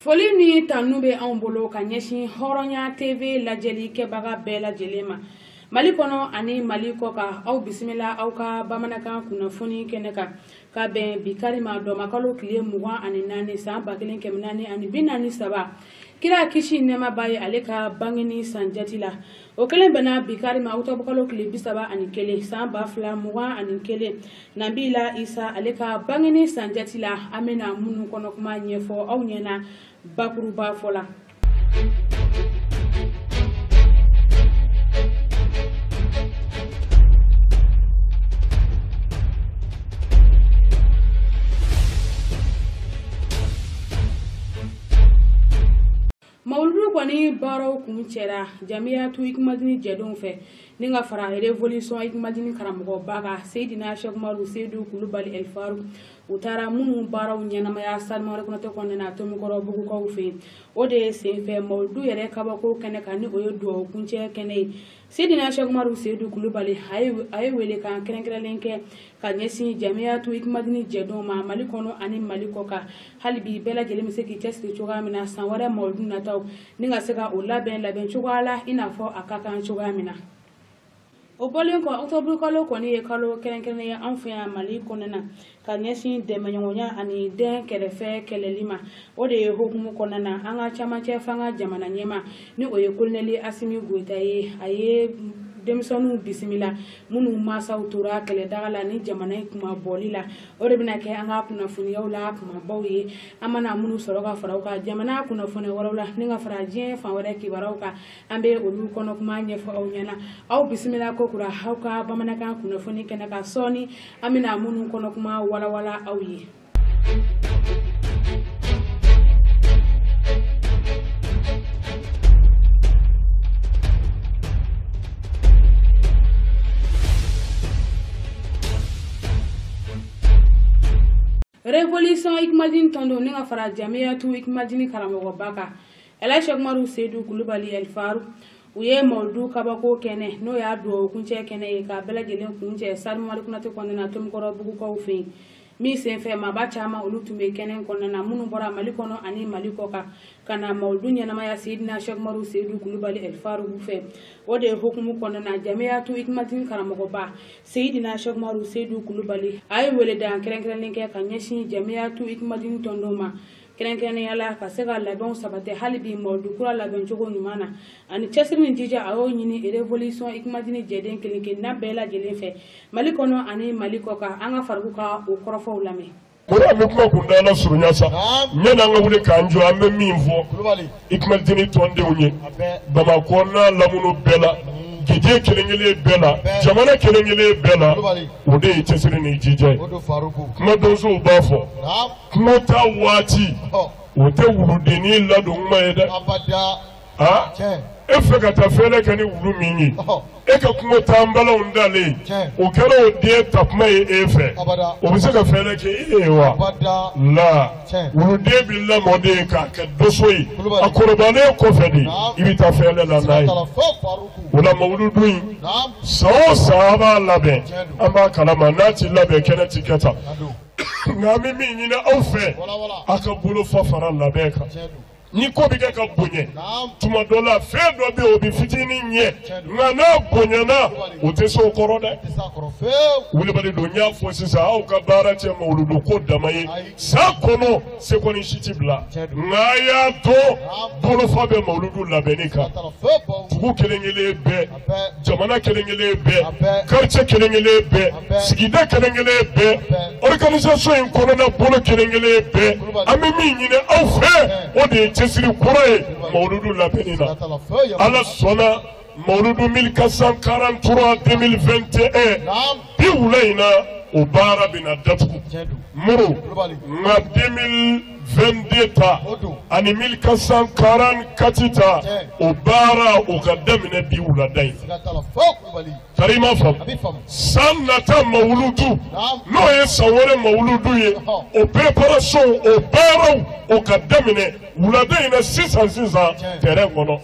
Foli ni tanu bɛ anw bolo ka ɲɛsin Hɔrɔnya TV lajɛli kɛbaga bɛɛ lajɛlen ma Mali kɔnɔ ani Mali kɔkan. Aw bisimila aw ka bamanankan kunnafoni kɛnɛ kan ka bɛn bi kari ma, dɔmakalo tile 24 san 1443, kira kisi nɛɛma b'a ye, ale ka bangeni san jati la. O kelen bɛnna bi kari ma, octobre tile 31 san 2021, Nabila Isa ale ka bangeni san jati la. An bɛna minnu kɔnɔ kuma ɲɛfɔ aw ɲɛna bakuruba fɔ la. Mawuludu kɔni baaraw kun cɛra Jamiyatu Ikumadini jɛdenw fɛ ni ka fara Révolution Ikumadini karamɔgɔba kan, Seyidina Cheikh Umaru Seyidu Kulubali El Faru. U taara minnu baaraw ɲɛnamaya Salimari Konate kɔnɔna na Tomikɔrɔbugukaw fɛ yen. O de ye senfɛ mawuludu yɛrɛ kabako kɛnɛ kan, ni o ye dugawu kuncɛ kɛnɛ ye. Seyidina Cheikh Umaru Seyidu Kulubali a ye welekan kɛrɛnkɛrɛnlen kɛ ka ɲɛsin Jamiyatu Ikumadini jɛdenw ma Mali kɔnɔ ani Mali kɔkan. Hali bi bɛɛ lajɛlen bɛ se k'i cɛsiri cogoya min na san wɛrɛ mawuludu nataw ni ka se ka o labɛn labɛn cogoya la i n'a fɔ a ka kan cogoya min na. O bɔlen kɔ, octobre kalo kɔni ye kalo kɛrɛnkɛrɛnnen ye anw fɛ yan Mali kɔnɔna na ka ɲɛsin dɛmɛɲɔgɔnya ani den kɛrɛfɛ kɛlɛli ma. O de ye hukumu kɔnɔna na, an ka camancɛ fanga jamana ɲɛma, ni o ye colonel Asimi Goyita ye, a ye denmisɛnninw bisimila minnu mansaw tora kɛlɛdaga la ni jamana in kuma bɔli la. O de bɛna kɛ an ka kunnafoniyaw la kumabaw ye, an mana minnu sɔrɔ ka fara u kan jamana kunnafoniya wɛrɛw la ni ka fara diɲɛ fan wɛrɛ kibaruyaw kan, an bɛ olu kɔnɔ kuma ɲɛfɔ aw ɲɛna. Aw bisimila kokura aw ka bamanankan kunnafoni kɛnɛ kan. Sɔɔni an bɛna minnu kɔnɔ kuma walawala aw ye. Révolution Ikumadini tɔndenw ni ka fara Jamiyatu Ikumadini karamɔgɔba kan, Elhaji Cheikh Umaru Seyidu Kulubali El Faru, u ye mawuludu kabako kɛnɛ, n'o y'a dugawu kuncɛ kɛnɛ ye, k'a bɛɛ lajɛlen kuncɛ Salimari Konate kɔnɔna na Tomikɔrɔbugukaw fɛ yen. Min senfɛ maaba caman olu tun bɛ kɛnɛ kɔnɔna na, minnu bɔra Mali kɔnɔ ani Mali kɔkan ka na mawuludu ɲɛnamaya Seyidina Cheikh Umaru Seyidu Kulubali El Faru fɛ. O de ye hukumu kɔnɔna na, Jamiyatu Ikumadini karamɔgɔba Seyidina Cheikh Umaru Seyidu Kulubali a ye weledan kɛrɛnkɛrɛnnen kɛ ka ɲɛsin Jamiyatu Ikumadini tɔndenw ma, kɛrɛnkɛrɛnnenya la ka se ka labɛnw sabati hali bi mawuludu kura labɛncogo ɲuman na ani cɛsiri ni jija. A y'o ɲini Révolution Ikumadini jɛden kelen kelenna bɛɛ lajɛlen fɛ Mali kɔnɔ ani Mali kɔkan. An ka fariku ka o kɔrɔfɔw lamɛn. Mori, an bɛ kuma kuntaala surunya sa, yanni an ka wuli k'an jɔ, an bɛ min fɔ Ikumadini tɔndenw ye Bamakɔ n'a lamunu bɛɛ la, gije kelen kelen bɛɛ la, jamana kelen kelen bɛɛ la, o de ye cɛsiri ni jija ye. Kuma donsow b'a fɔ, kuma ta waati o tɛ wuludennin ladon kuma ye dɛ. Aa, e fɛ ka taa fɛɛrɛ kɛ ni wulu min ye, e ka kungo taanbalanw dalen, o kɛra o den ta kuma ye e fɛ, o bɛ se ka fɛɛrɛ kɛ e ye wa? La wuluden bɛ lamɔ de k'a kɛ doso ye, a kɔrɔbalen kɔfɛ de i bɛ taa fɛɛrɛ la n'a ye. O la mawuludu in, san o san an b'a labɛn, an b'a kalama n'a ti labɛn kɛnɛ ti kɛ tan, nka an bɛ min ɲini aw fɛ, a ka bolo fa fara labɛn kan. Ni ko bɛ kɛ ka bonya, tuma dɔ la fɛn dɔ bɛ yen o bɛ fitinin ɲɛ, nka n'a bonyana o tɛ se o kɔrɔ dɛ. Wulibali don, n y'a fɔ sisan, aw ka baara tɛ mawuludu ko dama ye, san kɔnɔ seko ni si ti bila, nka a y'a to bolofa bɛ mawuludu labɛnni kan. Dugu kelen kelen bɛɛ, jamana kelen kelen bɛɛ, quartier kelen kelen bɛɛ, sigida kelen kelen bɛɛ, organisation in kɔnɔna bolo kelen kelen bɛɛ, an bɛ min ɲini aw fɛ, o de ye cɛsiri kura ye mawuludu labɛnni na. Ala sɔnna, mawuludu 1443 2021 bi wula in na, o baara bɛna datugu. Moro, nka 2022 ta ani 1444 ta, o baara o ka daminɛ bi wulada in. Tari i m'a faamu, san nata mawuludu, n'o ye san wɛrɛ mawuludu ye, o préparation o baaraw o ka daminɛ wulada in na sisan sisan terrain kɔnɔ.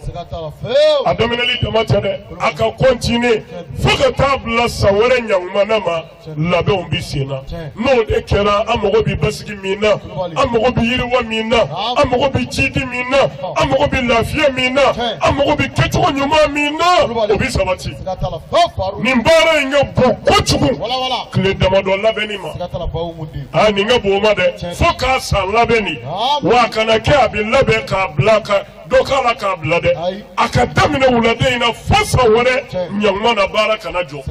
A daminɛli dama tɛ dɛ, a ka continuer fo ka taa bila san wɛrɛ ɲangumana ma, labɛnw bi sen na. N'o de kɛra, an mago bɛ basigi min na, an mago bɛ yiriwa min na, an mago bɛ jidi min na, an mago bɛ lafiya min na, an mago bɛ kɛcogo ɲuman min na, o bɛ sabati. Nin baara in ka bon kojugu tile damadɔ labɛnni ma. Aa nin ka bon o ma dɛ, fo k'a san labɛnni, wa a kana kɛ a bɛ labɛn k'a bila ka dɔ k'a la k'a bila dɛ, a ka daminɛ wuladen in na fo san wɛrɛ ɲankuma na baara kana jɔ.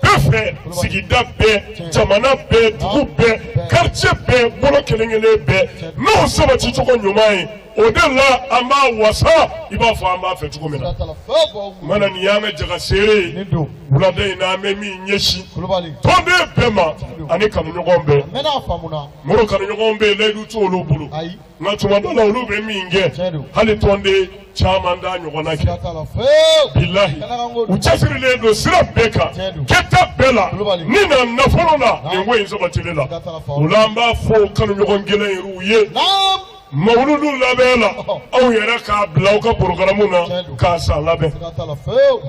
Bɛɛ fɛ, sigida bɛɛ, jamana bɛɛ, dugu bɛɛ, quartier bɛɛ, bolo kelen kelen bɛɛ, n'o sabati cogo ɲuman ye, o de la an b'a wasa i b'a fɔ an b'a fɛ cogo min na. Mana nin y'an ka jaga seere ye wulada in na, an bɛ min ɲɛsin tɔnden bɛɛ ma ani kanuɲɔgɔn bɛɛ. Moro kanuɲɔgɔn bɛ yen, layidu t'olu bolo, nka tuma dɔ la olu bɛ min kɛ hali tɔnden caman t'a ɲɔgɔnna kɛ. Bilahi u cɛsirilen don sira bɛɛ kan, kɛta bɛɛ la, ni na nafolo la, nin ko in sabatili la. O la an b'a fɔ kanuɲɔgɔn gɛlɛn yɛrɛw ye, mawuludu labɛn la, aw yɛrɛ k'a bila aw ka porogaramu na k'a san labɛn.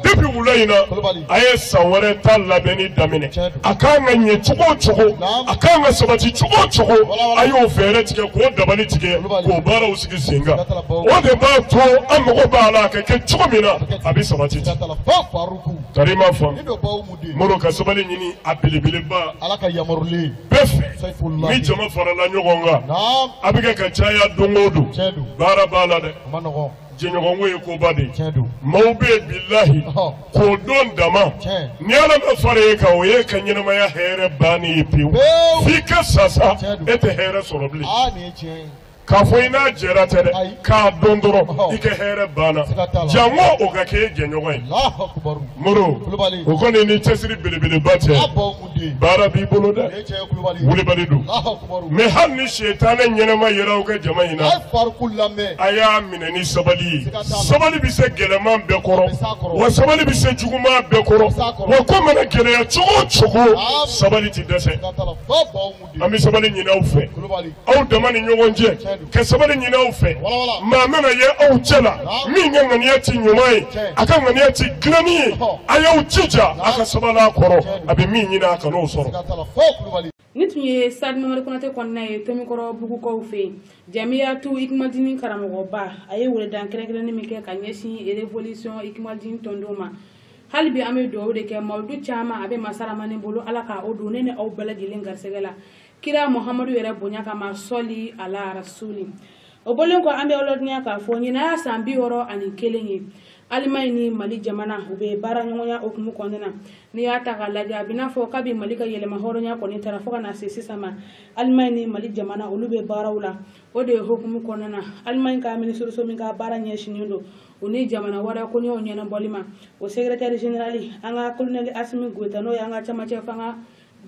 Depuis wula in na, a ye san wɛrɛ ta labɛnni daminɛ. A kan ka ɲɛ cogo o cogo, a kan ka sabati cogo o cogo, a y'o fɛɛrɛ tigɛ k'o dabali tigɛ k'o baaraw sigi sen kan. O de b'a to an mago b'a la a ka kɛ cogo min na, a bɛ sabati ten. Tari ma faamu, Moro ka sabali ɲini a belebeleba bɛɛ fɛ. Ni jama farala ɲɔgɔn kan, a bɛ kɛ ka caya don o don, baara b'a la dɛ. Jɛɲɔgɔnko ye koba de ye. Maaw bɛ yen bilahi k'o don dama, ni Ala ma fara e kan, o ye ka ɲɛnamaya hɛrɛ bannen ye pewu. F'i ka sa sa, e tɛ hɛrɛ sɔrɔ bilen. K'a fɔ i n'a jɛra tɛ dɛ, k'a dɔn dɔrɔn i ka hɛrɛ banna, jango o ka kɛ e jɛɲɔgɔn ye. Moro o kɔni ni cɛsiri belebeleba tɛ, baara b'i bolo dɛ, wulibali don. Mɛ hali ni sitanɛ ɲɛnama yɛrɛ aw ka jama in na, a y'a minɛ ni sabali ye. Sabali bɛ se gɛlɛman bɛɛ kɔrɔ, wa sabali bɛ se juguman bɛɛ kɔrɔ, wa ko mana gɛlɛya cogo o cogo, sabali tɛ dɛsɛ. An bɛ sabali ɲini aw fɛ, aw dama ni ɲɔgɔn cɛ, ka sabali ɲini aw fɛ. Maa mana ye aw cɛ la min ka ŋaniya ti ɲuman ye, a ka ŋaniya ti dilanni ye, a y'aw jija a ka sabali a kɔrɔ, a bɛ min ɲini a kan'o sɔrɔ. Ni tun ye Stade Mamadu Konate kɔnɔna ye Tomikɔrɔ Bugukaw fɛ yen, Jamiyatu Ikumadini karamɔgɔba a ye weledan kɛrɛnkɛrɛnnen min kɛ ka ɲɛsin Révolution Ikumadini tɔndenw ma. Hali bi an bɛ dugawu de kɛ, mawuludu caman a bɛ masaramani bolo, Ala ka o don ne ni aw bɛɛ lajɛlen garisɛgɛ la. Kira Muhamadu yɛrɛ bonya kama, sɔli ala rasuli. O bɔlen kɔ, an bɛ ladɔnniya k'a fɔ ɲinan y'a san 61 ye Alimaɲi ni Mali jamana u bɛ baara ɲɔgɔnya hukumu kɔnɔna na. N'i y'a ta k'a lajɛ, a bɛ n'a fɔ kabi Mali ka yɛlɛma hɔrɔnya kɔni taara fo ka na se sisan ma, Alimaɲi ni Mali jamana olu bɛ baaraw la. O de ye hukumu kɔnɔna na, Alimaɲi ka minisiriso min ka baara ɲɛsinnen don u ni jamana wɛrɛ koɲɛw ɲɛnabɔli ma, o secrétaire général an ka colonel Assimi Goïta, n'o ye an ka camancɛ fanga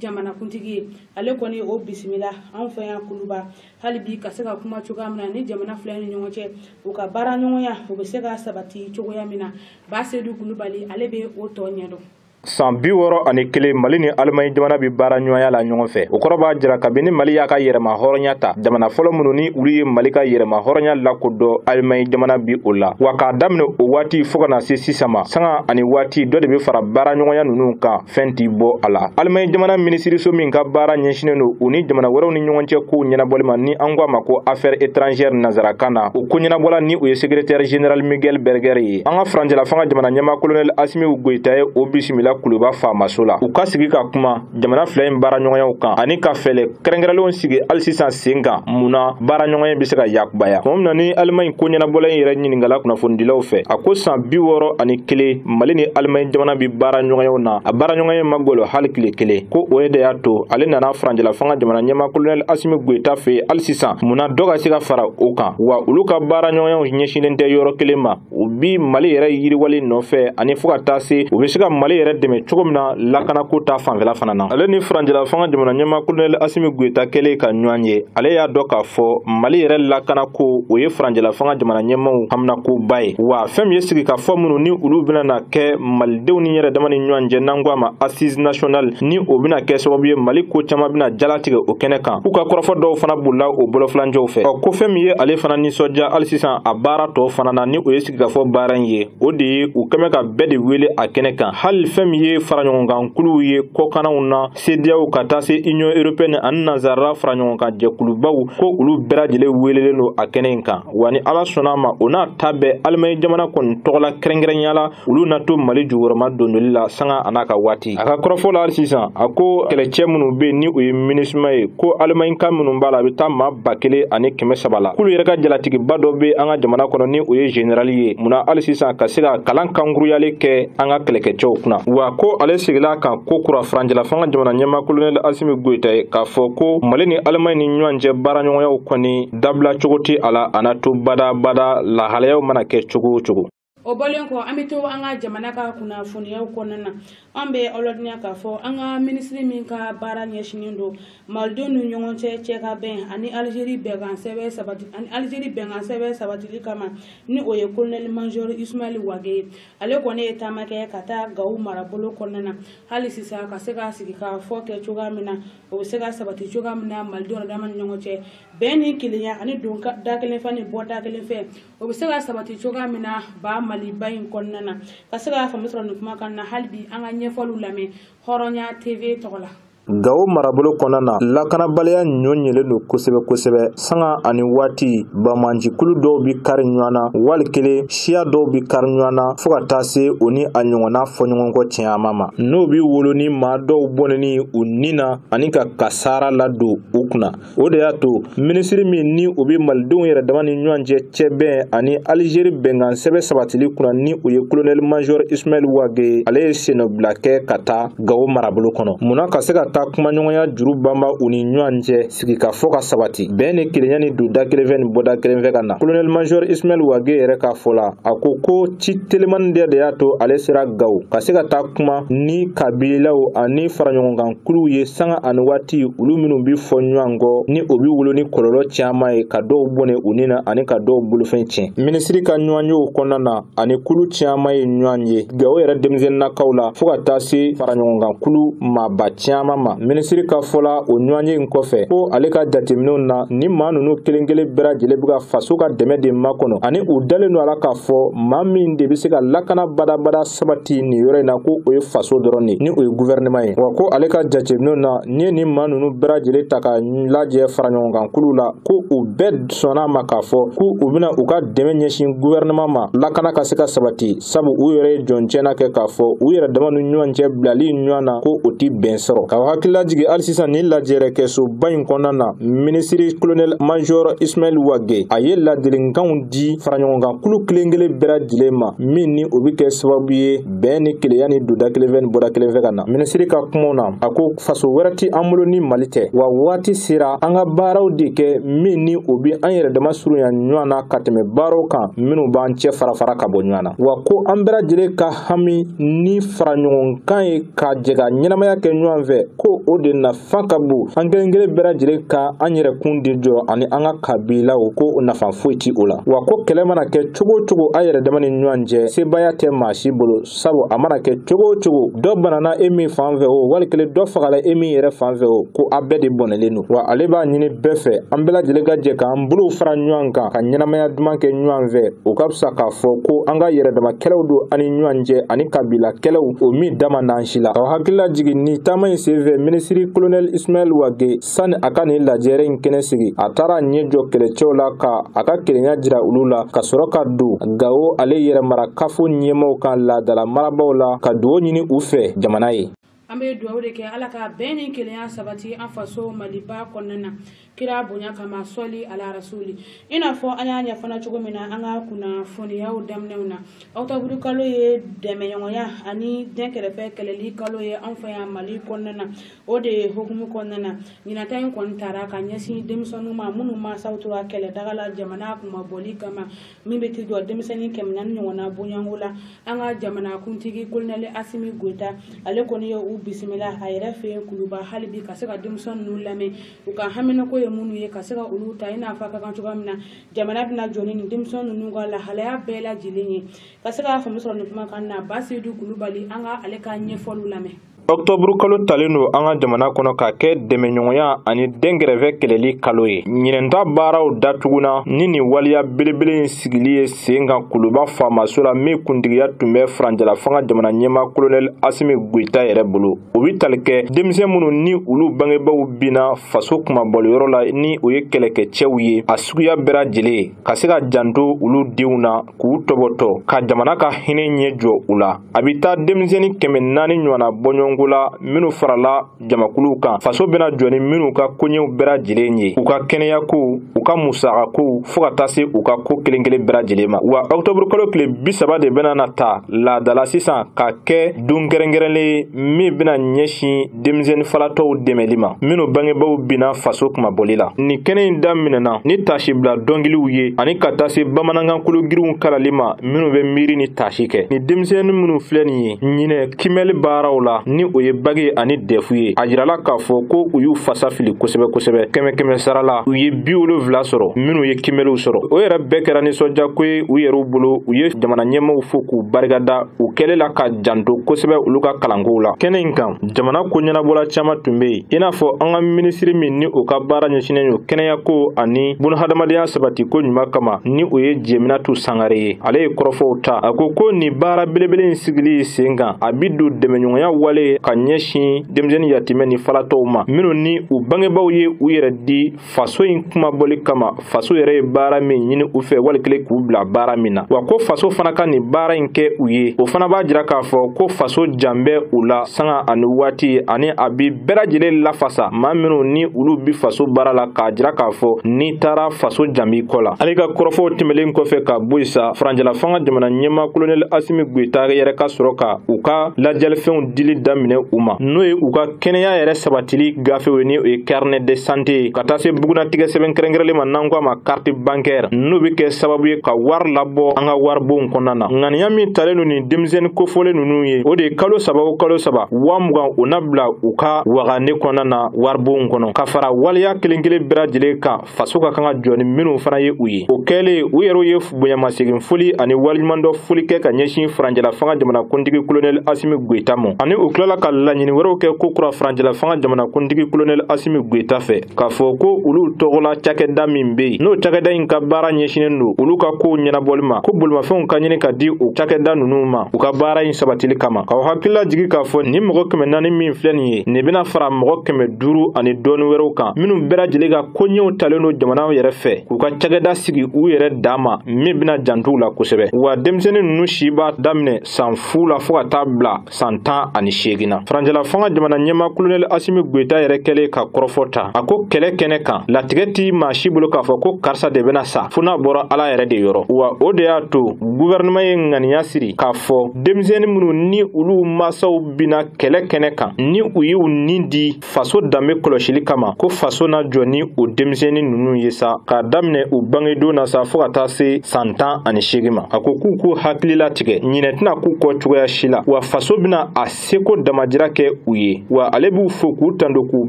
jamanakuntigi ye, ale kɔni o bisimila anw fɛ yan Kuluba. Hali bi ka se ka kuma cogoya min na ni jamana fila ni ɲɔgɔn cɛ, u ka baara ɲɔgɔnya u bɛ se ka sabati cogoya min na. Basedu Kulubali ale bɛ o tɔ ɲɛdɔn. San 61 Mali ni Alimaɲi jamana bɛ baara ɲɔgɔnya la ɲɔgɔn fɛ. O kɔrɔ b'a jira kabini Mali y'a ka yɛrɛma hɔrɔnya ta, jamana fɔlɔ minnu ni olu ye Mali ka yɛrɛma hɔrɔnya lakodɔn, Alimaɲi jamana bi o la. Wa k'a daminɛ o waati fo ka na se sisan ma, sanga ani waati dɔ de bɛ fara baara ɲɔgɔnya ninnu kan, fɛn t'i bɔ a la. Alimaɲi jamana minisiriso min ka baara ɲɛsinnen don u ni jamana wɛrɛw ni ɲɔgɔn cɛ kow ɲɛnabɔli ma, ni an ko a ma ko affaires étrangères nanzarakan na, o ko ɲɛnabɔla ni o ye secrétaire général Miguel Berger ye. An ka furancɛla fanga jamana ɲɛmaa colonel Assimi Goïta ye o bisimila Kuluba faamaso la. U ka sigi ka kuma jamana fila in baara ɲɔgɔnyaw kan ani ka fɛɛrɛ kɛrɛnkɛrɛnlenw sigi hali sisan sen kan, mun na baara ɲɔgɔnya bɛ se ka yakubaya. Tuma min na ni Alimaɲi ko ɲɛnabɔla in yɛrɛ ɲininkala kunnafonidilaw fɛ, a ko san 61 Mali ni Alimaɲi jamana bɛ baara ɲɔgɔnyaw na, a baara ɲɔgɔnya ma gɔlɔ hali tile kelen. Ko o de y'a to ale nana furancɛla fanga jamana ɲɛmaa colonel Assimi Goïta fɛ yen hali sisan, mun na dɔ ka se ka fara o kan. Wa olu ka baara ɲɔgɔnyaw ɲɛsinnen tɛ yɔrɔ kelen ma, u bi Mali yɛrɛ yiriwali nɔfɛ ani fo ka taa se u bɛ se ka Mali yɛrɛ dɛmɛ cogo min na lakanako ta fanfɛla fana na. Ale ni furancɛla fanga jamana ɲɛmaa colonel Assimi Goïta kɛlen ka ɲɔgɔn ye, ale y'a dɔn k'a fɔ Mali yɛrɛ lakanako o ye furancɛla fanga jamana ɲɛmaaw haminakoba ye. Wa fɛn min ye sigikafɔ minnu ni olu bɛna na kɛ malidenw ni yɛrɛ dama ni ɲɔgɔn cɛ, n'an ko a ma assise nationale, ni o bɛna kɛ sababu ye Mali ko caman bɛna jalatigɛ o kɛnɛ kan. K'u ka kɔrɔfɔ dɔw fana bolila o bolofurancɛw fɛ. Ɔ ko fɛn min ye ale fana nisɔndiya hali sisan a baara tɔ fana na, ni o ye sigikafɔ baara in ye, o de ye u kɛmɛ ka bɛɛ de wele a kɛnɛ kan. Hali fɛn min ye faraɲɔgɔnkankuluw ye kɔkannaw na, CEDEAO ka taa se Union européenne ani nanzara faraɲɔgɔnkan jɛkulubaw, ko olu bɛɛ lajɛlen welelen don a kɛnɛ in kan. Wa ni Ala sɔnna a ma, o n'a ta bɛɛ, Alimaɲi jamana kɔni tɔgɔla kɛrɛnkɛrɛnya la, olu na to Mali jukɔrɔma dondoli la sanga a n'a ka waati. A ka kɔrɔfɔ la hali sisan, a ko kɛlɛcɛ minnu bɛ yen ni o ye MINUSMA ye, ko Alimaɲi ka minnu b'a la, a bɛ taa maa 1300 la. K'olu yɛrɛ ka jalatigiba dɔ bɛ an ka jamana kɔnɔ ni o ye général ye, munna hali sisan ka se ka kalan kankuruyali kɛ an ka kɛlɛkɛcɛw kunna. Wa ko ale sigila kan ko kura furancɛla fanga jamana ɲɛmaa colonel Assimi Goïta ye, k'a fɔ ko Mali ni Alimaɲi ni ɲɔgɔn cɛ baaraɲɔgɔnyaw kɔni dabila cogo tɛ a la, a na to badabada lahalayaw mana kɛ cogo o cogo. O bɔlen kɔ, an bɛ to an ka jamana ka kunnafoniyaw kɔnɔna na. An bɛ aw ladɔnniya k'a fɔ an ka minisiri min ka baara ɲɛsinnen don malidenw ni ɲɔgɔn cɛ cɛ ka bɛn ani Alizeri bɛnkan sɛbɛn sabati ani Alizeri bɛnkan sɛbɛn sabatili kama, ni o ye colonel major Ismaël Wagué ye. Ale kɔni ye taama kɛ ka taa Gawo marabolo kɔnɔna na hali sisan, ka se ka sigi ka fɔ kɛ cogoya min na, o bɛ se ka sabati cogoya min na malidenw dama ni ɲɔgɔn cɛ, bɛn ni kelenya ani don da kelen fɛ ni bɔ da kelen fɛ, o bɛ se ka sabati cogoya min na ba Maliba in kɔnɔna na. Ka se ka faamu sɔrɔ nin kumakan na, hali bi an ka ɲɛfɔliw lamɛn Hɔrɔnya TV tɔgɔ la. Gawo marabolo kɔnɔna na, lakanabaliya ɲɔ ɲɛlen don kosɛbɛ kosɛbɛ. Sanga ani waati, banbaancikulu dɔw bi kari ɲɔgɔn na, wali kelen siya dɔw bi kari ɲɔgɔn na, fo ka taa se o ni a ɲɔgɔnna fɔɲɔgɔnkɔ caman ma, n'o bi wolo ni maa dɔw bɔnɛni u ni na ani ka kasara ladon u kunna. O de y'a to minisiri min ni o bɛ malidenw yɛrɛ dama ni ɲɔgɔn cɛ cɛbɛn ani Alizeri bɛnkan sɛbɛn sabatili kunna, ni o ye colonel major Ismaël Wagué, ale ye sennɔbila kɛ ka taa Gawo marabolo kɔnɔ, munna ka se ka taa kumaɲɔgɔnya juru banba u ni ɲɔgɔn cɛ, sigikafɔ ka sabati, bɛn ni kelenya ni don da kelen fɛ ni bɔda kelen fɛ ka na. Colonel major Ismaël Wagué yɛrɛ k'a fɔ la, a ko ko ci telimani de y'a to ale sera Gawo ka se ka taa kuma ni kabilaw ani faraɲɔgɔnkankuluw ye sanga ani waati, olu minnu bi fɔ ɲɔgɔn kɔ, ni o bi wolo ni kɔlɔlɔ caman ye, ka dɔw bɔnɛ u ni na ani ka dɔw bolofɛn tiɲɛ. Minisiri ka ɲɔgɔnyew kɔnɔna na, ani kulu caman ye ɲɔgɔn ye Gawo yɛrɛ denmisɛnninnakaw la, fo ka taa se faraɲɔgɔnkankulu maaba caman ma. Minisiri ka fɔ la, o ɲɔgɔnye in kɔfɛ, ko ale ka jateminɛw na, ni maa ninnu kelen kelen bɛɛ lajɛlen bɛ ka faso ka dɛmɛ de makɔnɔ, ani u dalen don a la k'a fɔ maa min de bɛ se ka lakana badabada sabati nin yɔrɔ in na, ko o ye faso dɔrɔn de, ni o ye gouvernement ye. Wa ko ale ka jateminɛw na, n'i ye nin maa ninnu bɛɛ lajɛlen ta ka lajɛ faraɲɔgɔnkankuluw la, ko u bɛɛ sɔnna a ma k'a fɔ ko u bɛna u ka dɛmɛ ɲɛsin gouvernement ma, lakana ka se ka sabati, sabu u yɛrɛ ye jɔncɛna kɛ k'a fɔ u yɛrɛ dama ni ɲɔgɔn cɛ bilali ɲɔgɔn na, ko o ti bɛn sɔrɔ. Ka hakililajigin hali sisan, nin lajɛrɛkɛsoba in kɔnɔna na, minisiri colonel major Ismaël Wagué, a ye ladilikanw di faraɲɔgɔnkankulu kelen kelen bɛɛ lajɛlen ma, min ni o bɛ kɛ sababu ye bɛn ni kelenya ni don da kelen fɛ ni bɔda kelen fɛ ka na. Minisiri ka kumaw na, a ko faso wɛrɛ tɛ an bolo ni Mali tɛ, wa waati sera an ka baaraw de kɛ min ni o bɛ an yɛrɛ dama surunya ɲɔgɔn na ka tɛmɛ baaraw kan minnu b'an cɛ fara fara ka bɔ ɲɔgɔn na. Wa ko an bɛɛ lajɛlen ka hami ni faraɲɔgɔnkan ye ka jɛ ka ɲɛnamaya kɛ ɲɔgɔn fɛ, ko o de nafa ka bon an kelen kelen bɛɛ lajɛlen ka an yɛrɛ kun de jɔ ani an ka kabilaw, ko nafa foyi ti o la. Wa ko kɛlɛ mana kɛ cogo o cogo an yɛrɛ dama ni ɲɔgɔn cɛ, sebaaya tɛ maa si bolo, sabu a mana kɛ cogo o cogo, dɔ banana e min fan fɛ o, wali kelen dɔ fagala e min yɛrɛ fan fɛ o, ko a bɛɛ de bɔnɛlen don. Wa ale b'a ɲini bɛɛ fɛ, an bɛɛ lajɛlen ka jɛ k'an bolow fara ɲɔgɔn kan ka ɲɛnamaya duman kɛ ɲɔgɔn fɛ. O ka fisa k'a fɔ ko an ka yɛrɛ dama kɛlɛw don ani ɲɔgɔn cɛ ani kabila kɛlɛw, o min dama n'an si la. Ka hakili lajigin, ni taama in senfɛ, minisiri colonel Ismaël Wagué, sani a ka nin lajɛrɛ in kɛnɛ sigi, a taara ɲɛ jɔ kɛlɛcɛw la ka a ka kelenya jira olu la, ka sɔrɔ ka don Gawo ale yɛrɛ mara kafo ɲɛmaaw kan laadala marabaaw la, ka dugawu ɲini u fɛ jamana ye. An bɛ dugawu de kɛ Ala ka bɛn ni kelenya sabati an faso Maliba kɔnɔna na, kira bonya kama, sɔli ala rasuli. I n'a fɔ an y'a ɲɛfɔ cogo min na an ka kunnafoniyaw daminɛw na, ɔkutɔburu kalo ye dɛmɛɲɔgɔnya ani dɛnkɛrɛfɛ kɛlɛli kalo ye an fɛ yan Mali kɔnɔna na. O de ye hukumu kɔnɔna na, ɲinata in kɔni taara ka ɲɛsin denmisɛnninw ma minnu mansaw tora kɛlɛdaga la jamana kunmabɔli kama, min bɛ t'i jɔ denmisɛnnin 400 ɲɔgɔnna bonyanko la. An ka jamanakuntigi colonel Assimi Goïta, ale kɔni ye u bisimila a yɛrɛ fɛ yen Kuluba hali bi, ka se ka denmisɛnnin ninnu lamɛn, u ka haminako ye minnu ye, ka se ka olu ta i n'a fɔ a ka kan cogoya min na jamana bɛna jɔ ni denmisɛnnin ninnu ka lahalaya bɛɛ lajɛlen ye. Ka se ka faamu sɔrɔ nin kumakan na, Basedu Kulubali, an ka ale ka ɲɛfɔliw lamɛn. Octobre kalo talen don an ka jamana kɔnɔ ka kɛ dɛmɛɲɔgɔnya ani dɛnkɛrɛfɛ kɛlɛli kalo ye. Ɲinɛnta baaraw datuguna ni nin waleya belebele in sigili ye sen kan Kuluba faamaso la, min kuntigiya tun bɛ furancɛla fanga jamana ɲɛmaa Colonel Assimi Goïta yɛrɛ bolo. O bɛ tali kɛ denmisɛn minnu ni olu bangebaaw binna faso kunmabɔliyɔrɔ la, ni o ye kɛlɛkɛcɛw ye a suguya bɛɛ lajɛlen, ka se ka janto olu denw na k'u tɔbɔtɔ ka jamana ka hinɛ ɲɛ jɔ u la. A bɛ taa denmisɛnnin 400 ɲɔgɔnna bɔɲɔgɔnko la minnu farala jamakuluw kan, faso bɛna jɔ ni minnu ka koɲɛw bɛɛ lajɛlen ye, u ka kɛnɛyakow, u ka musakakow, fo ka taa se u ka ko kelen kelen bɛɛ lajɛlen ma. Wa octobre kalo tile 30 de bɛna na ta laadala sisan ka kɛ don kɛrɛnkɛrɛnlen ye min bɛna ɲɛsin denmisɛnnin falatɔw dɛmɛli ma minnu bangebaaw binna faso kunmabɔli la. Nin kɛnɛ in daminɛna ni tasibila dɔnkiliw ye ani ka taa se bamanankan kologirinw kalali ma minnu bɛ miiri ni tasi kɛ. Ni denmisɛnnin minnu filɛ nin ye ɲinɛ kimɛli baaraw la, ni o ye bagi ani dɛfu ye, a jirala k'a fɔ ko u y'u fasa fili kosɛbɛ kosɛbɛ. 100 sara la, u ye 70 sɔrɔ minnu ye kimɛliw sɔrɔ. O yɛrɛ bɛɛ kɛra nisɔndiyako ye u yɛrɛw bolo. U ye jamana ɲɛmaaw fo k'u barikada u kɛlen la ka janto kosɛbɛ olu ka kalankow la. Kɛnɛ in kan, jamana ko ɲɛnabɔla caman tun bɛ yen, i n'a fɔ an ka minisiri min ni o ka baara ɲɛsinnen don kɛnɛyako ani bunahadamadenya sabatiko ɲuman kama, ni o ye Jɛminatu Sangare ye. Ale ye kɔrɔfɔw ta, a ko ko nin baara belebele in sigili sen kan, a bi don dɛmɛɲɔgɔnya wale ka ɲɛsin denmisɛnnin yatimɛ ni falatɔw ma minnu ni u bangebaaw ye u yɛrɛ di faso in kumabɔli kama, faso yɛrɛ ye baara min ɲini u fɛ wali kelen k'u bila baara min na. Wa ko faso fana ka nin baara in kɛ u ye, o fana b'a jira k'a fɔ ko faso jan bɛ u la sanga ani waati, ani a bi bɛɛ lajɛlen lafasa maa minnu ni olu bi faso baara la, k'a jira k'a fɔ n'i taara faso jan b'i kɔ la. Ale ka kɔrɔfɔw tɛmɛlen kɔfɛ ka bɔ yen sa, furancɛla fanga jamana ɲɛmaa Colonel Assimi Goïta yɛrɛ ka sɔrɔ ka u ka lajɛlifɛnw dili daminɛ u ma, n'o ye u ka kɛnɛya yɛrɛ sabatili gafew ye, ni o ye carnet de santé ye, ka taa se bugunatigɛ sɛbɛn kɛrɛnkɛrɛnlen ma n'an ko a ma carte bancaire, n'o bɛ kɛ sababu ye ka wari labɔ an ka waribonw kɔnɔna na. Ŋaniya min talen don nin denmisɛnnin kofɔlen ninnu ye, o de ye kalo 3 o kalo 3 20,000 o na bila u ka wagane kɔnɔna na waribonw kɔnɔ, ka fara waleya kelen kelen bɛɛ lajɛlen kan faso ka kan ka jɔ ni minnu fana ye u ye. O kɛlen, u yɛrɛw ye bonyamasegin foli ani waleɲumandɔn foli kɛ ka ɲɛsin furancɛla fanga jamanakuntigi Colonel Assimi Goïta ma, ani u tilala ka laɲini wɛrɛw kɛ ko kura furancɛla fanga jamanakuntigi Colonel Assimi Goïta fɛ, k'a fɔ ko olu tɔgɔla cakɛda min bɛ yen, n'o cakɛda in ka baara ɲɛsinnen don olu ka kow ɲɛnabɔli ma, ko bolimafɛnw ka ɲini ka di o cakɛda ninnu ma u ka baara in sabatili kama. K'aw hakili lajigin k'a fɔ nin mɔgɔ 400 min filɛ nin ye, nin bɛna fara mɔgɔ 500 ani dɔɔni wɛrɛw kan minnu bɛɛ lajɛlen ka koɲɛw talen don jamana yɛrɛ fɛ k'u ka cakɛda sigi u yɛrɛ dan ma min bɛna janto u la kosɛbɛ. Wa denmisɛnnin ninnu si b'a daminɛ san 0 la fo ka taa bila san 18 na. Furancɛla fanga jamana ɲɛmaa Colonel Assimi Goïta yɛrɛ kɛlen ka kɔrɔfɔ ta, a ko kɛlɛ kɛnɛ kan latigɛ ti maa si bolo k'a fɔ ko karisa de bɛna sa fo n'a bɔra Ala yɛrɛ de yɔrɔ. Wa o de y'a to gouvernement ye ŋaniya siri k'a fɔ denmisɛnnin minnu ni olu mansaw binna kɛlɛ kɛnɛ kan, ni u y'u ni di faso danbe kɔlɔsili kama, ko faso na jɔ ni o denmisɛnnin ninnu ye sa, k'a daminɛ u bangedon na sa fo ka taa se san 18 ma. A ko k'u k'u hakili latigɛ, ɲinɛ tɛna k'u kɔ cogoya si la, wa faso bɛna a seko damajira kɛ u ye. Wa ale b'u fo k'u tando k'u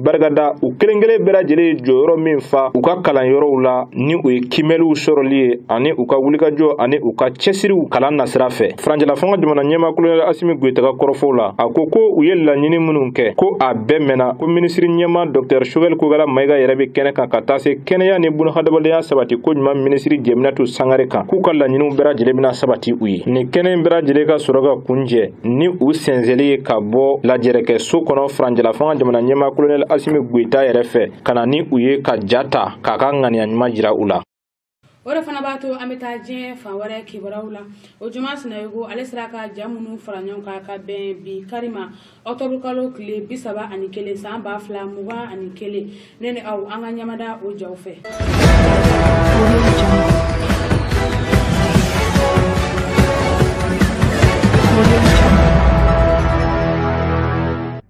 barikada u kelen kelen bɛɛ lajɛlen ye jɔyɔrɔ min fa u ka kalanyɔrɔw la, ni o ye kimɛliw sɔrɔli ye ani u ka wulikajɔ ani u ka cɛsiriw kalan nasira fɛ. Furancɛla fanga jamana ɲɛmaa Colonel Assimi Goïta ka kɔrɔfɔw la, a ko ko u ye laɲini minnu kɛ ko a bɛɛ mɛnna, ko minisiri ɲɛmaa Dr Choguel Kokalla Maïga yɛrɛ bɛ kɛnɛ kan ka taa se kɛnɛya ni bunahadamadenya sabati ko ɲuman minisiri Jɛminatu Sangare kan, k'u ka laɲiniw bɛɛ lajɛlen bɛna sabati u ye. Nin kɛnɛ in bɛɛ lajɛlen ka sɔrɔ ka kunjɛ ni u sɛnsɛnli ye ka bɔ lajɛrɛkɛso kɔnɔ furancɛla fanga jamana ɲɛmaa Colonel Assimi Goïta yɛrɛ fɛ, ka na ni u ye ka ja ta k'a ka ŋaniya ɲuman jira u la. O de fana b'a to an bɛ taa diɲɛ fan wɛrɛ kibaruyaw la. O Juma Sinayogo ale sera ka ja minnu fara ɲɔgɔn kan ka bɛn bi kari ma, octobre kalo tile 31 san 2021. Ne ni aw an ka ɲamada o jaw fɛ.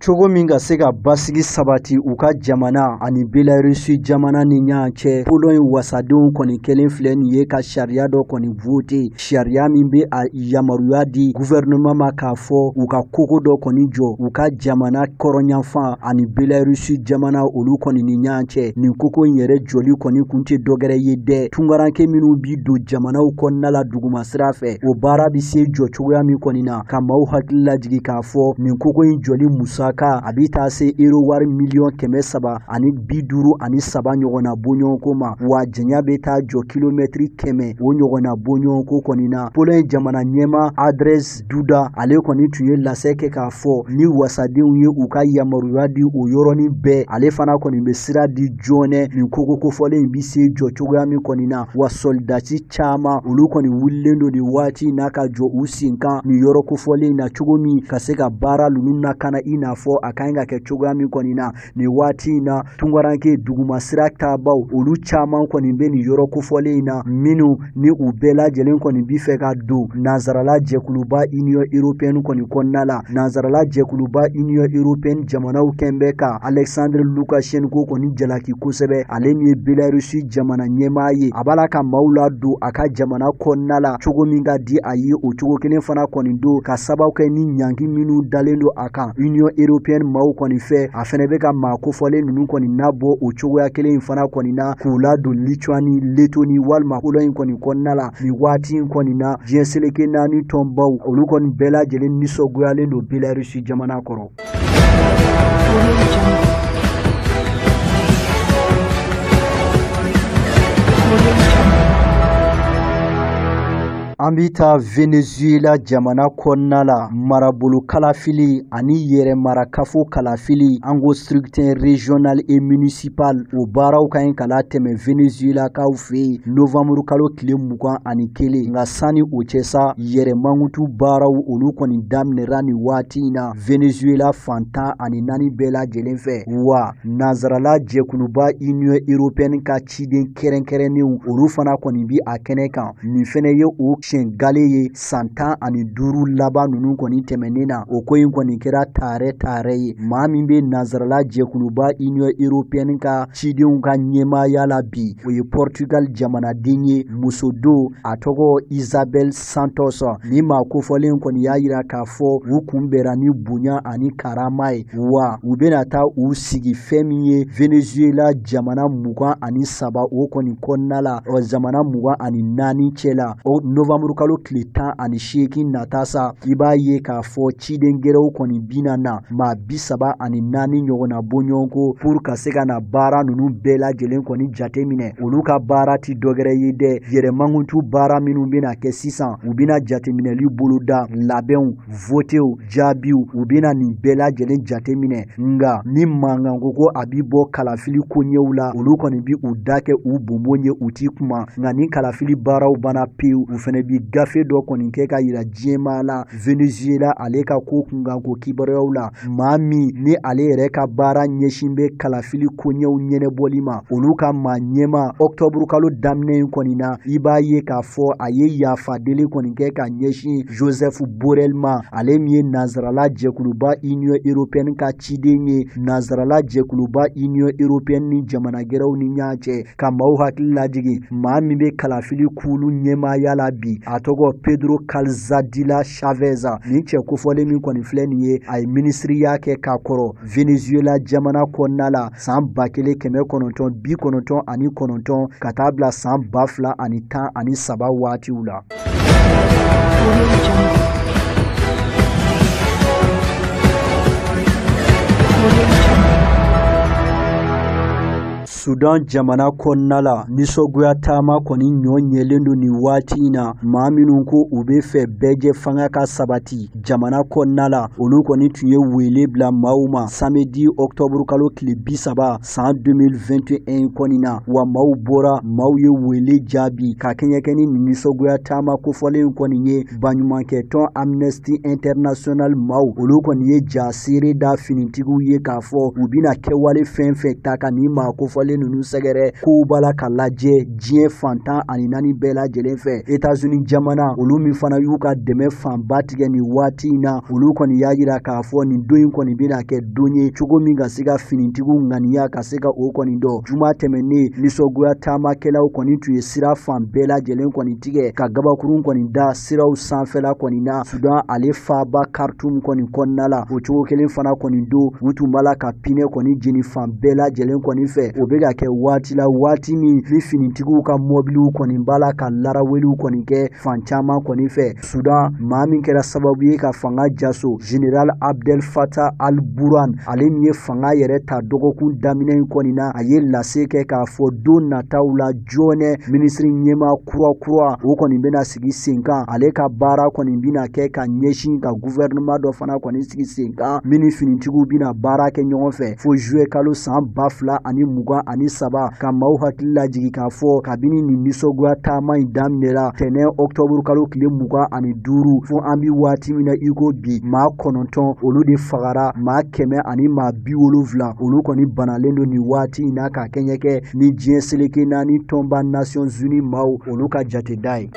Cogo min ka se ka basigi sabati u ka jamana ani Belarusi jamana ni ɲɔgɔn cɛ, Pologne wasadenw kɔni kelen filɛ nin ye ka sariya dɔ kɔni vote, sariya min bɛ a yamaruya di gouvernement ma k'a fɔ u ka kogo dɔ kɔni jɔ u ka jamana kɔrɔnyanfan ani Belarusi jamana olu kɔni ni ɲɔgɔn cɛ. Nin koko in yɛrɛ jɔli kɔni kun tɛ dɔgɛrɛ ye dɛ, tunkaranke minnu bi don jamanaw kɔnɔna la duguma sira fɛ, o baara bɛ se jɔ cogoya min kɔni na, ka maaw hakili lajigin k'a fɔ nin koko in jɔli musaka musaka a bɛ taa se euro wari miliyɔn 353 ɲɔgɔnna bɔɲɔgɔnko ma, wa janya bɛ taa jɔ kilomɛtiri 100 o ɲɔgɔnna bɔɲɔgɔnko kɔni na. Pologne jamana ɲɛmaa Andrzej Duda ale kɔni tun ye lasɛ kɛ k'a fɔ ni wasadenw ye u ka yamaruya di o yɔrɔnin bɛɛ, ale fana kɔni bɛ sira di joona nin koko kofɔlen in bɛ se jɔ cogoya min kɔni na. Wa sɔlidasi caman olu kɔni wulilen don nin waati in na ka jɔ u sen kan nin yɔrɔ kofɔlen in na cogo min ka se ka baara ninnu lakana i n'a fɔ a ka ɲi ka kɛ cogoya min kɔni na. Nin waati in na tunkaranke dugumasira taabaw olu caman kɔni bɛ nin yɔrɔ kofɔlen in na, minnu ni u bɛɛ lajɛlen kɔni bi fɛ ka don nansarala jɛkuluba Union européenne kɔni kɔnɔna la. Nansarala jɛkuluba Union européenne jamanaw kɛn bɛ ka Alexandre Lukashenko kɔni jalaki kosɛbɛ, ale min ye Belarus jamana ɲɛmaa ye. A b'a la ka maaw ladon a ka jamana kɔnɔna la cogo min ka di a ye, o cogo kelen fana kɔni don ka sababu kɛ ni ɲangi minnu dalen don a kan Union européenne maaw kɔni fɛ. A fɛnɛ bɛ ka maa kofɔlen ninnu kɔni nabɔ o cogoya kelen in fana kɔni na k'u ladon Lituanie, Lettonie walima Pologne kɔni kɔnɔna la. Nin waati in kɔni na diɲɛ seleke 4 tɔnbaw olu kɔni bɛɛ lajɛlen nisɔngoyalen don Belarus jamana kɔrɔ. An bɛ taa Venezuela jamana kɔnɔna la, marabolo kalafili ani yɛrɛmarakafo kalafili, an ko scrutin régional et municipal, o baaraw ka ɲi ka latɛmɛ Venezuelakaw fɛ yen novembre kalo tile 21. Nka sanni o cɛ sa, yɛrɛ mankutu baaraw olu kɔni daminɛra nin waati in na Venezuela fan 14 bɛɛ lajɛlen fɛ. Wa nansarala jɛkuluba Union européenne ka ciden kɛrɛnkɛrɛnnenw olu fana kɔni bi a kɛnɛ kan. Nin fɛnɛ ye o siɲɛ gale ye san 15 laban ninnu kɔni tɛmɛnen na. O ko in kɔni kɛra taarɛ ye. Maa min bɛ nansarala jɛkuluba Union européenne ka cidenw ka ɲɛmaaya la bi, o ye Portugal jamanaden ye, muso don, a tɔgɔ Isabel Santos. Ni maa kofɔlen kɔni y'a yira k'a fɔ u kunbɛnna ni bonya ani karama ye, wa u bɛna taa u sigi fɛn min ye Venezuela jamana 23 o kɔni kɔnɔna la, o jamana 24 cɛ la. O novembre kalo tile 18 nata sa, i b'a ye k'a fɔ ciden gɛrɛw kɔni bina na maa 34 ɲɔgɔnna bɔɲɔgɔnko pour ka se ka na baara ninnu bɛɛ lajɛlen kɔni jateminɛ. Olu ka baara ti dɔgɛrɛ ye dɛ, yɛrɛ mankutu baara minnu bɛna kɛ sisan, u bɛna jateminɛli boloda, labɛnw, votew, jaabiw, u bɛna nin bɛɛ lajɛlen jateminɛ. Nka ni mankan ko a bi bɔ kalafili koɲɛw la, olu kɔni bi u da kɛ u bonbon ye, u ti kuma. Nka ni kalafili baaraw banna pewu, u fɛnɛ bi gafe dɔ kɔni kɛ ka yira diɲɛmaa la Venezuela ale ka ko kunkanko kibaruyaw la. Maa min ni ale yɛrɛ ka baara ɲɛsin bɛ kalafili koɲɛw ɲɛnɛbɔli ma, olu ka maa ɲɛma octobre kalo daminɛ in kɔni na, i b'a ye k'a fɔ a ye yafa deli kɔni kɛ ka ɲɛsin Joseph Borrell ma, ale min ye nansarala jɛkuluba Union européenne ka ciden ye, nansarala jɛkuluba Union européenne ni jamana gɛrɛw ni ɲɔgɔn cɛ. Ka maaw hakili lajigin, maa min bɛ kalafili kulu ɲɛmaaya la bi, a tɔgɔ Pedro Calzadilla Chavez. Nin cɛ kofɔlen min kɔni filɛ nin ye, a ye minisiriya kɛ k'a kɔrɔ Venezuela jamana kɔnɔna la san 1999 ka taa bila san 2013 waatiw la. Sudan jamana kɔnɔna la, nisɔngoya taama kɔni ɲɔ ɲɛlen don nin waati in na. Maa minnu ko u bɛ fɛ bɛɛjɛ fanga ka sabati jamana kɔnɔna la, olu kɔni tun ye wele bila maaw ma samedi octobre kalo tile 30 san 2021 kɔni na. Wa maaw bɔra, maaw ye wele jaabi ka kɛɲɛ kɛ ni nisɔngoya taama kofɔlen kɔni ye. Baɲumankɛ tɔn Amnesty International maaw, olu kɔni ye ja seere da finitigiw ye k'a fɔ u bɛna kɛwale fɛn fɛn ta ka nin maa kofɔlen ninnu sɛgɛrɛ. Kow b'a la ka lajɛ diɲɛ fan 14 bɛɛ lajɛlen fɛ. États-Unis jamana, olu min fana y'u ka dɛmɛ fanba tigɛ nin waati in na, olu kɔni y'a yira k'a fɔ nin don in kɔni bɛna kɛ don ye cogo min ka se ka finitigiw ŋaniya ka se ka o kɔni dɔn. Juma tɛmɛnen, nisɔngoya taamakɛlaw kɔni tun ye sira fan bɛɛ lajɛlen kɔni tigɛ ka gabakurun kɔni da siraw sanfɛla kɔni na Sudan ale faaba Khartoum kɔni kɔnɔna la. O cogo kelen fana kɔni don, u tun b'a la ka pinɛ kɔni jeni fan bɛɛ lajɛlen kɔni fɛ. O bɛ ka kɛ waati la, waati min ni finitigiw ka mɔbiliw kɔni b'a la ka laraweliw kɔni kɛ fan caman kɔni fɛ. Sudan, maa min kɛra sababu ye ka fanga jaso, Général Abdel Fattah al-Burhan, ale min ye fanga yɛrɛ ta dɔgɔkun daminɛ in kɔni na, a ye lase kɛ k'a fɔ don nataw la joona minisiri ɲɛmaa kura o kɔni bɛna sigi sen kan. Ale ka baara kɔni bɛna kɛ ka ɲɛsin ka gouvernement dɔ fana kɔni sigi sen kan min ni finitigiw bɛna baara kɛ ɲɔgɔn fɛ fo juillet kalo san 2023. Ka maaw hakili lajigin k'a fɔ kabini nin nisɔngoya taama in daminɛra tɛnɛn octobre kalo tile 25 fo an bi waati min na i ko bi, maa 9 olu de fagara, maa 100 ani maa 70 olu kɔni banalen don nin waati in na ka kɛɲɛ kɛ ni diɲɛ seleke naani tɔnba Nations Unies maaw olu ka jateda ye.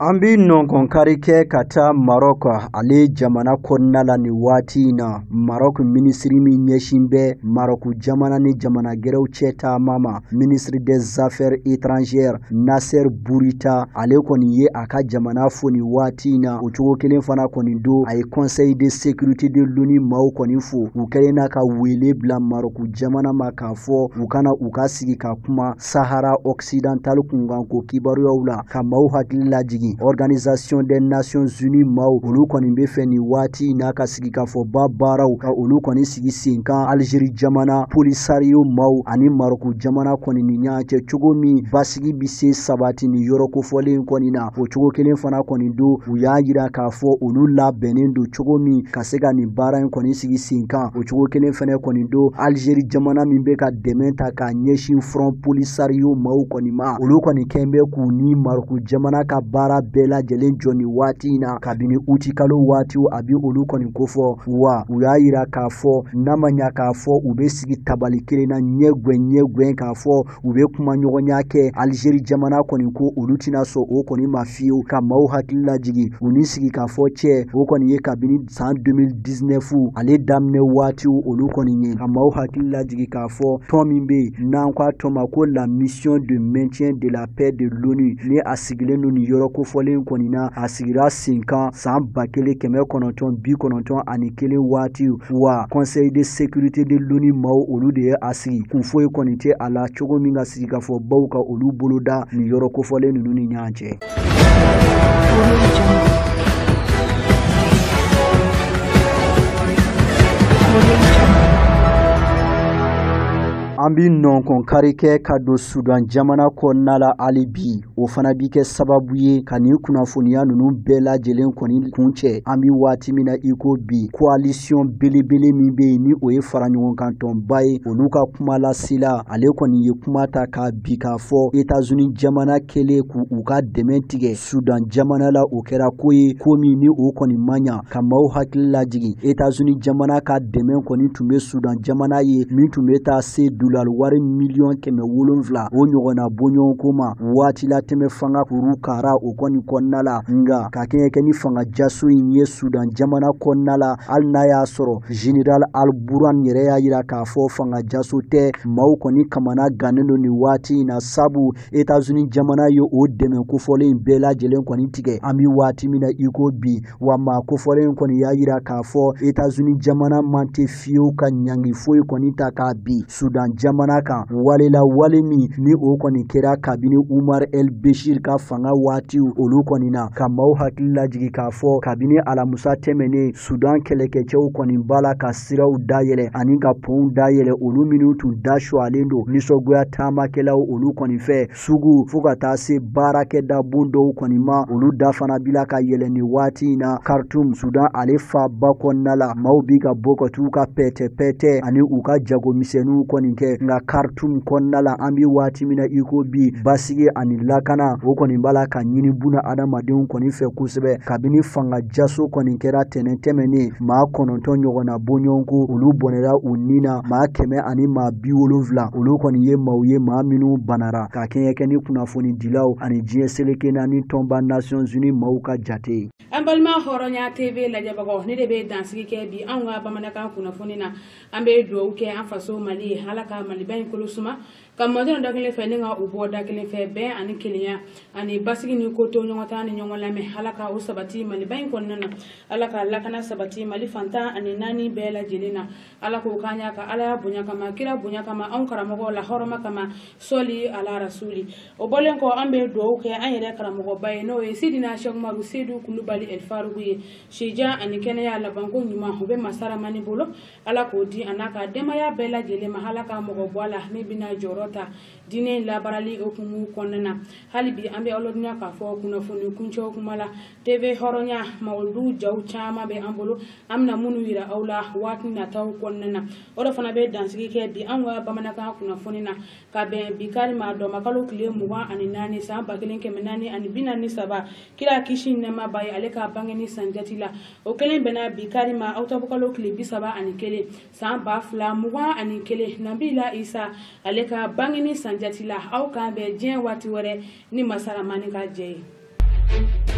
An bi nɔnkɔnkari kɛ ka taa Maroc ale jamana kɔnɔna la nin waati in na. Maroc minisiri min ɲɛsin bɛ Maroc jamana ni jamana gɛrɛw cɛ taama ma, ministre des affaires étrangères Nasser Bourita, ale kɔni ye a ka jamana fo nin waati in na. O cogo kelen fana kɔni don, a ye conseil de sécurité de l'ONU maaw kɔni fo u kɛlen n'a ka wele bila Maroc jamana ma k'a fɔ u kana u ka sigi ka kuma Sahara occidental kunkanko kibaruyaw la, ka maaw hakili lajigin. Organisation des Nations Unies maaw olu kɔni bɛ fɛ nin waati in na ka sigi ka fɔ ba baaraw ka olu kɔni sigi sen kan Algérie jamana Polisario maaw ani Maroc jamana kɔni ni ɲɔgɔn cɛ, cogo min basigi bɛ se sabati nin yɔrɔ kofɔlen kɔni na. O cogo kelen fana kɔni don, u y'a yira k'a fɔ olu labɛnnen don cogo min ka se ka nin baara in kɔni sigi sen kan. O cogo kelen fana kɔni don, Algérie jamana min bɛ ka dɛmɛ ta k'a ɲɛsin Front Polisario maaw kɔni ma, olu kɔni kɛn bɛ k'u ni Maroc jamana ka baara bɛɛ lajɛlen jɔ nin waati in na kabini uti kalo waatiw a bi olu kɔni kofɔ. Wa u y'a yira k'a fɔ n'a ma ɲa k'a fɔ u bɛ sigi tabali kelen na ɲɛgɛn k'a fɔ u bɛ kuma ɲɔgɔnya kɛ. Algérie jamana kɔni ko olu tɛna sɔn o kɔni ma fiyewu. Ka maaw hakili lajigin, u ni sigi k'a fɔ cɛ o kɔni ye kabini san 2019 ale daminɛ waatiw olu kɔni ye. Ka maaw hakili lajigin k'a fɔ tɔn min bɛ yen n'an k'a tɔn ma ko la mission de maintien de la paix de l'ONU, ni a sigilen don nin yɔrɔ kofɔlen kɔni na, a sigira sen kan san 1991 waati. Wa conseil de sécurité de l'ONU maaw olu de ye a sigi, kun foyi kɔni tɛ a la cogo min ka sigi ka fɔ baw ka olu boloda nin yɔrɔ kofɔlen ninnu ni ɲɔgɔn cɛ. An bi nɔnkɔnkari kɛ ka don Sudan jamana kɔnɔna la hali bi, o fana bi kɛ sababu ye ka nin kunnafoniya ninnu bɛɛ lajɛlen kɔni kuncɛ. An bi waati min na i ko bi, coalition belebele min bɛ yen ni o ye fara ɲɔgɔn kan tɔnba ye, olu ka kuma lasela, ale kɔni ye kuma ta k'a bi k'a fɔ États-Unis jamana kɛlen k'u ka dɛmɛ tigɛ Sudan jamana la, o kɛra ko ye ko min ni o kɔni man ɲa. Ka maaw hakili lajigin, États-Unis jamana ka dɛmɛ kɔni tun bɛ Sudan jamana ye min tun bɛ taa se dollar wari miliyɔn 700 o ɲɔgɔnna bɔɲɔgɔnko ma waati la tɛmɛ fanga kuru kara o kɔni kɔnɔna la. Nka ka kɛɲɛ kɛ ni fanga jaso in ye Sudan jamana kɔnɔna la, hali n'a y'a sɔrɔ Général Al-Burhan yɛrɛ y'a yira k'a fɔ fanga jaso tɛ, maaw kɔni kamana gannen don nin waati in na, sabu États-Unis jamana ye o dɛmɛ kofɔlen in bɛɛ lajɛlen kɔni tigɛ an bi waati min na i ko bi. Wa maa kofɔlen in kɔni y'a yira k'a fɔ États-Unis jamana man tɛ fiyewu ka ɲangi foyi kɔni ta k'a bi Sudan jamana kan, wale la wale min ni o kɔni kɛra kabini Umar El Bashir ka fanga waatiw olu kɔni na. Ka maaw hakili lajigin k'a fɔ kabini alamusa tɛmɛnen, Sudan kɛlɛkɛcɛw kɔni b'a la ka siraw dayɛlɛ ani ka pɔnw dayɛlɛ, olu minnu tun da suwalen don nisɔngoya taamakɛlaw olu kɔni fɛ sugu fo ka taa se baarakɛda bon dɔw kɔni ma, olu da fana bi la ka yɛlɛ nin waati in na Khartoum, Sudan ale faaba kɔnɔna la. Maaw bi ka bɔ ka t'u ka pɛtɛ-pɛtɛ ani u ka jagomisɛnninw kɔni kɛ. Nka Khartoum kɔnɔna la an bi waati min na i ko bi, basigi ani lakana o kɔni b'a la ka ɲini buna adamadenw kɔni fɛ kosɛbɛ. Kabini fanga jaso kɔni kɛra tɛnɛn tɛmɛnen, maa 9 ɲɔgɔnna bɔɲɔgɔnko olu bɔnɛra u ni na, maa 100 ani maa 70 olu kɔni ye maaw ye maa minnu banara, ka kɛɲɛ kɛ ni kunnafonidilaw ani diɲɛ seleke naani tɔnba Nations Unies maaw ka jate ye. An balima Hɔrɔnya TV lajɛbagaw, ne de bɛ dansigi kɛ bi anw ka bamanankan kunnafoni na. An bɛ dugawu kɛ an faso Mali ye, Ala ka ka Maliba in kolo suma, ka mɔdenw da kelen fɛ ni ka u bɔ da kelen fɛ, bɛn ani kelenya ani basigi ni ko to ɲɔgɔn ta ni ɲɔgɔn lamɛn, Ala ka o sabati Maliba in kɔnɔna na. Ala ka lakana sabati Mali fantan ani naani bɛɛ lajɛlen na. Ala k'o k'an y'a ka Ala bonya kama, kira bonya kama, anw karamɔgɔw la hɔrɔma kama, sɔli ala rasuli. O bɔlen kɔ, an bɛ dugawu kɛ an yɛrɛ karamɔgɔba ye, n'o ye Sidina Sɛkumaru Sedu Kulubali Ɛlifarugu ye. Sijan ani kɛnɛya labanko ɲuman, o bɛ masaramani bolo, Ala k'o di a n'a ka denbaya bɛɛ lajɛlen ma. Ala ka mɔgɔ bɔ a la min bɛna jɔyɔrɔ ta diinɛ labaarali hukumu kɔnɔna na. Hali bi an bɛ aw ladɔnniya k'a fɔ kunnafoni kuncɛw kuma la, TV Hɔrɔnya mawuludu jaw caman bɛ an bolo, an bɛna minnu yira aw la waati nataw kɔnɔna na. O de fana bɛ dansigi kɛ bi anw ka bamanankan kunnafoni na, ka bɛn bi kari ma, dɔmakalo tile 24 san 1443, kira kisi nɛɛma ba ye, ale ka bangeni sanjati la. O kelen bɛnna bi kari ma, ɔkutɔbukalo tile 31 san 2021, Nabila Isa ale ka bangeni sanjati la. Aw kan bɛn diɲɛ waati wɛrɛ ni masaramani ka jɛ ye.